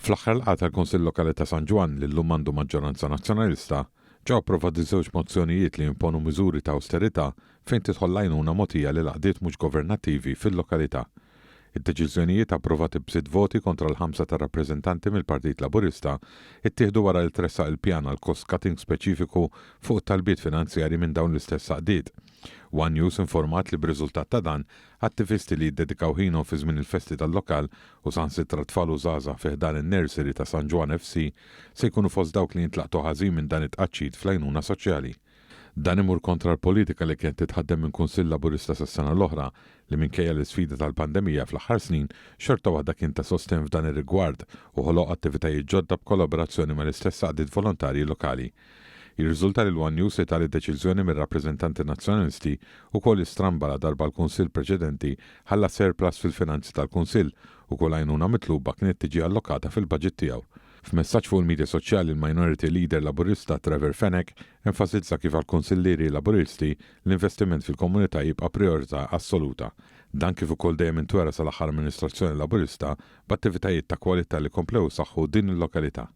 Fl-aħħar laqgħa tal-Kunsill Lokali ta' San Ġwann, li llum għandu maġġoranza Nazzjonalista, ġew approvati żewġ mozzjonijiet li jimponu miżuri ta' awsterità fejn tidħol l-għajnuna mogħtija lil għaqdiet mhux governattivi fil-lokalità. Id-deċiżjonijiet, approvati b'sitt voti kontra l-ħamsa tar-rappreżentanti mill-Partit Laburista, ittieħdu wara li tressaq il-pjan għal cost cutting speċifiku fuq it-talbiet finanzjarji minn dawn l-istess għaqdiet. One News informat li b'riżultat ta' dan, attivisti li jiddedikaw ħinhom fi żmien il-festi tal-lokal u saħansitra tfal u żgħażagħ fi ħdan in-nursery ta' San Ġwann FC se jkunu fost dawk li jintlaqtu ħażin minn dan it-tqaċċit fl-għajnuna soċjali. Dan imur kontra l-politika li kienet titħaddem minn Kunsill Laburista sas-sena l-oħra li minkejja l-isfida tal-pandemija fl-aħħar snin xorta waħda kien ta' sostenn f'dan ir-rigward u ħoloq attivitajiet ġodda b'kollaborazzjoni mal-istess għaqdiet volontarji lokali. Jirriżulta lil one News li tali deċiżjoni mir-rappreżentanti Nazzjonalisti wkoll hi stramba ladarba l-Kunsill preċedenti ħalla surplus fil-finanzi tal-Kunsill u kull għajnuna mitluba kienet tiġi allokata fil-baġit tiegħu. F'messaġġ fuq il-midja soċjali l-Minority Leader Laburista Trevor Fenech enfasizza kif għall-Kunsillieri Laburisti l-investiment fil-komunità jibqa' prijorità assoluta. Dan kif ukoll dejjem intwera sal-aħħar amministrazzjoni Laburista b'attivitajiet ta' kwalità li komplew isaħħu din il-lokalità.